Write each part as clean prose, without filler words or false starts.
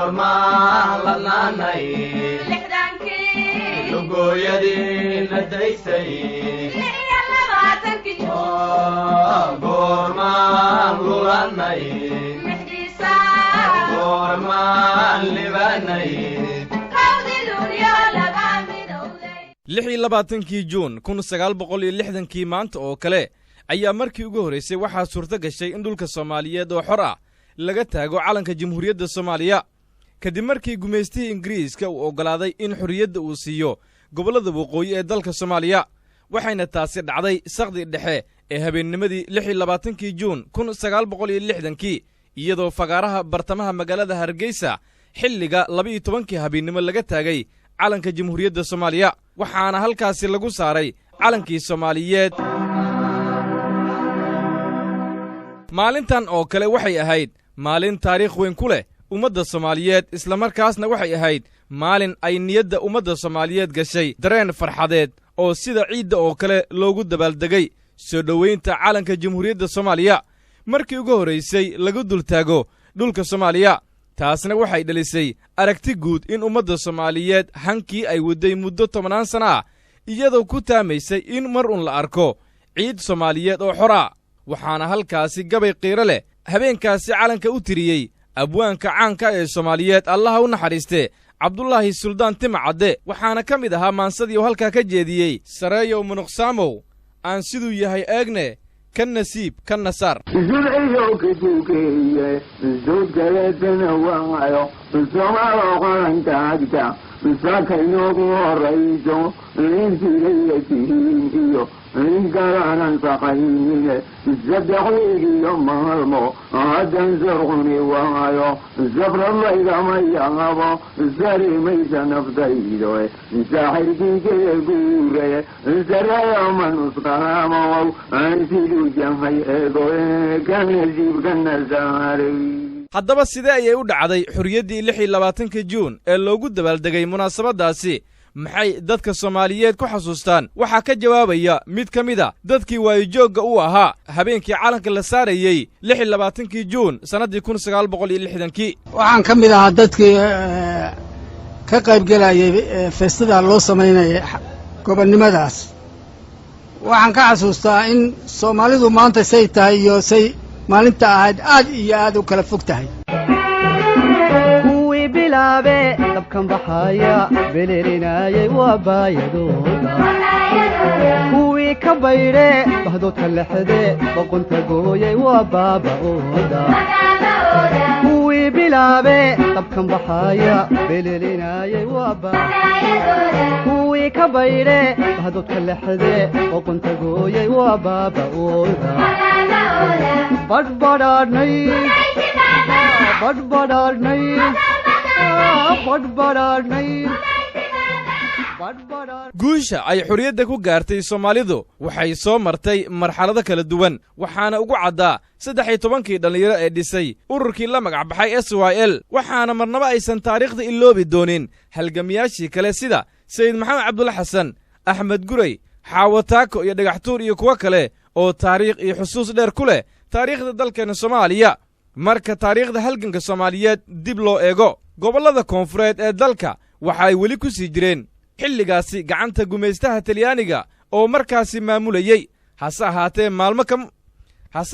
Goormaan ladnaanay? Lugooyadiina daysay. Goormaan lulanay? Goormaan libanay? 26-kii Juun 1960-kii, maanta oo kale, ayaa markii ugu horraysay waxaa suurto gashay in dhulka Soomaaliyeed oo xor ah laga taago calanka Jamhuuriyadda Soomaaliya, kadib markii gumaystihii Ingiriiska uu oggolaaday in xorriyadda uu siiyo gobollada waqooyi ee dalka Soomaaliya. Waxayna taasi dhacday saqdi dhexe ee habeennimadii 26-kii Juun 1960-kii, iyadoo fagaaraha bartamaha magaalada Hargeysa xilliga 12-kii habeennimo laga taagay calanka Jamhuuriyadda Soomaaliya, waxaana halkaasi lagu saaray calankii Soomaaliyeed. Maalintan oo kale waxay ahayd maalin taariikh weyn ku leh ummadda Soomaaliyeed, islamarkaasna waxay ahayd maalin ay niyadda ummadda Soomaaliyeed gashay dareen farxadeed oo sida ciidda oo kale loogu dabaaldegay soo dhoweynta calanka Jamhuuriyadda Soomaaliya markii ugu horraysay lagu dultaago dhulka Soomaaliya. Taasna waxay dhalisay aragti guud in ummadda Soomaaliyeed hankii ay wadday muddo tobannaan sana ah, iyadoo ku taamaysay in mar un la arko ciid Soomaaliyeed oo xor ah. Waxaana halkaasi gabay qiiro leh habeenkaasi calanka u tiriyey abwaanka caanka ee Soomaaliyeed, Allaha u naxariiste, Cabdulaahi Suldaan Timacadde. Waxaana ka mid ahaa maansadii uu halkaa ka jeediyey: "Sareeyow munuqsaamow, aan siduu yahay eegne, ka nasiib ka nasaar." Sudciyo kadukeeye suudkaletana waayo Somaalo qarantaagta sakaynoogu horayso insigaya tihiin iyo in kalaanan saqaynine saddex wiigiyo maalmo haddan sarquni waayo safralaygama yaqabo sarimaysa naftaydo saaxirkiikaya guure sarayama nusqaamow siduu jahay eego ka nasiib ka nasaaray. Haddaba sidee ayay u dhacday xorriyaddii 26-ka Juun ee loogu dabaaldegay munaasabaddaasi? Maxay dadka Soomaaliyeed ku xasuustaan? Waxaa ka jawaabaya mid ka mid a dadkii waayojoogga u ahaa habeenkii calanka la saarayey, 26-kii Juun sannaddii 1960-kii. Waxaan ka mid ahaa dadkii ka qaybgelayay feestada loo samaynayay gobonnimadaas. Waxaan ka xasuustaa in Soomaalidu maanta say tahay iyo say maalinta ahayd aad iyo aad u kala fog tahay. Kuwii bilaabe dabkan baxaya beleelinaayay waa baayadooda, kuwii ka baydhe bahdoodka lexde boqonta gooyay waa baaba'ooda. Kuwii bilaabe dabkan baxaya beleelinaayay waa kuwii ka baydhe bahdoodka lexde boqonta gooyay waa baaba'ooda. Badhbadhaadhnay, badhbadhaadhnay, badhbadhaadhnay. Guusha ay xorriyadda ku gaartay Soomaalidu waxay soo martay marxalado kala duwan, waxaana ugu caddaa 13-kii dhallinyaro ee dhisay ururkii la magac baxay SYL. Waxaana marnaba aysan taariikhda iloobi doonin halgamayaashii kale sida Sayid Maxamed Cabdulla Xasan, Axmed Gurey, Xaawo Taako iyo Dhagaxtuur iyo kuwo kale oo taariikh iyo xusuus dheer ku leh taariikhda dalkeenna Soomaaliya. Marka taariikhda halganka Soomaaliyeed dib loo eego, gobollada koonfureed ee dalka waxa ay weli ku sii jireen xilligaasi gacanta gumaystaha Talyaaniga oo markaasi maamulayey. Hase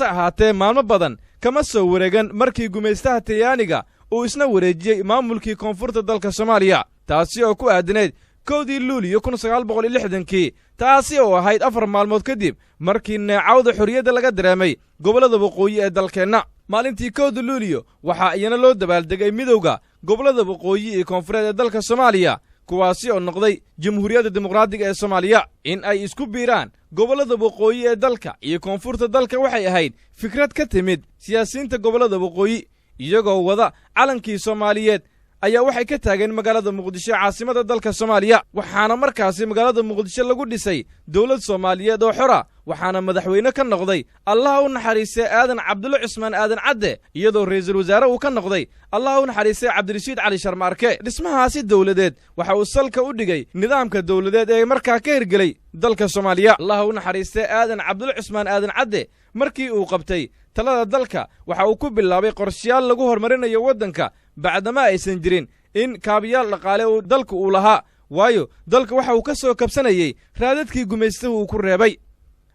ahaatee maalmo badan kama soo wareegan markii gumaystaha Talyaaniga uu isna wareejiyey maamulkii koonfurta dalka Soomaaliya, taasi oo ku aadanayd 1-dii Luuliyo 1960-kii, taasi oo ahayd 4 maalmood kadib markii neecawda xorriyadda laga dareemay gobollada waqooyi ee dalkeenna. Maalintii 1-da Luuliyo waxaa iyana loo dabaaldegay midowda gobollada waqooyi iyo koonfureed ee dalka Soomaaliya, kuwaasi oo noqday Jamhuuriyadda Dimuqraadiga ee Soomaaliya. In ay isku biiraan gobollada waqooyi ee dalka iyo koonfurta dalka waxay ahayd fikrad ka timid siyaasiyiinta gobollada waqooyi. Iyagoo wada calankii Soomaaliyeed ayaa waxay ka taageen magaalada Muqdisho, caasimada dalka Soomaaliya. Waxaana markaasi magaalada Muqdisho lagu dhisay dowlad Soomaaliyeed oo xora, waxaana madaxweyne ka noqday, Allaha u naxariistay, Aadan Cabdulle Cusmaan Aadan Cadde, iyadoo ra'iisul wasaare uu ka noqday, Allaha u naxariistay, Cabdirashiid Cali Sharmaarke. Dhismahaasi dowladeed waxa uu salka u dhigay nidaamka dowladeed ee markaa ka hirgelay dalka Soomaaliya. Allaha u naxariistay Aadan Cabdulle Cusmaan Aadan Cadde markii uu qabtay talada dalka waxa uu ku bilaabay qorshayaal lagu horumarinayo waddanka. Bacdama aysan jirin in kaabiyaal dhaqaale uu dalku uu lahaa, waayo dalka waxa uu ka soo kabsanayey raadadkii gumaystahu uu ku reebay.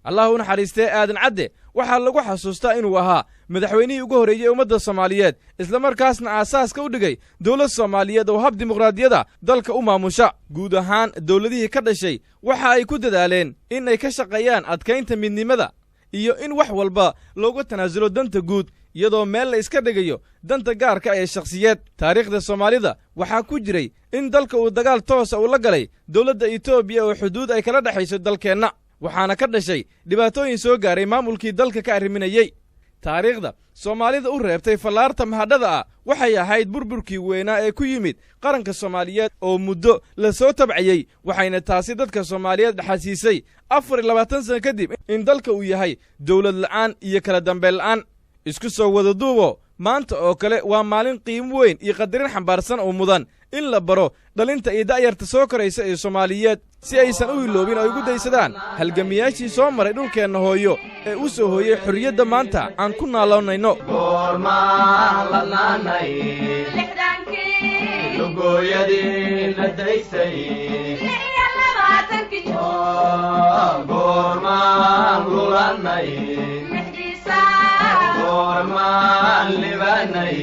Allah u naxariistee, Aadan Cadde waxaa lagu xasuustaa inuu ahaa madaxweynihii ugu horreeyey ummadda Soomaaliyeed, islamarkaasna aasaaska u dhigay dowlad Soomaaliyeed oo hab dimuqraadiyada dalka u maamusha. Guud ahaan dowladihii ka dhashay waxa ay ku dadaaleen in ay ka shaqeeyaan adkaynta midnimada iyo in wax walba looga tanaasulo danta guud, iyadoo meel la iska dhigayo danta gaarka ee shakhsiyeed. Taariikhda Soomaalida waxaa ku jiray in dalka uu dagaal toosa uu la galay dowladda Etoobiya oo xuduud ay kala dhexayso dalkeenna, waxaana ka dhashay dhibaatooyin soo gaaray maamulkii dalka ka arriminayey. Taariikhda Soomaalida u reebtay fallaarta mahadhada ah waxay ahayd burburkii weynaa ee ku yimid qaranka Soomaaliyeed oo muddo la soo tabcayey, waxayna taasi dadka Soomaaliyeed dhexasiisay 24 sano kadib in dalka uu yahay dowlad la'aan iyo kala dambeyn la'aan. Isku soo wada duubo, maanta oo kale waa maalin qiimo weyn iyo qadarin xambaarsan oo mudan in la baro dhalinta iyo da'yarta soo koraysa ee Soomaaliyeed, si aysan u iloobin oo ay ugu daysadaan halgamiyaashii soo maray dhulkeenna hooyo ee u soo hooyey xorriyadda maanta aan ku naaloonnayno. Goormaan ladnaanay, lugooyadii la daysay? Goormaan lulanay? Goormaan libanay?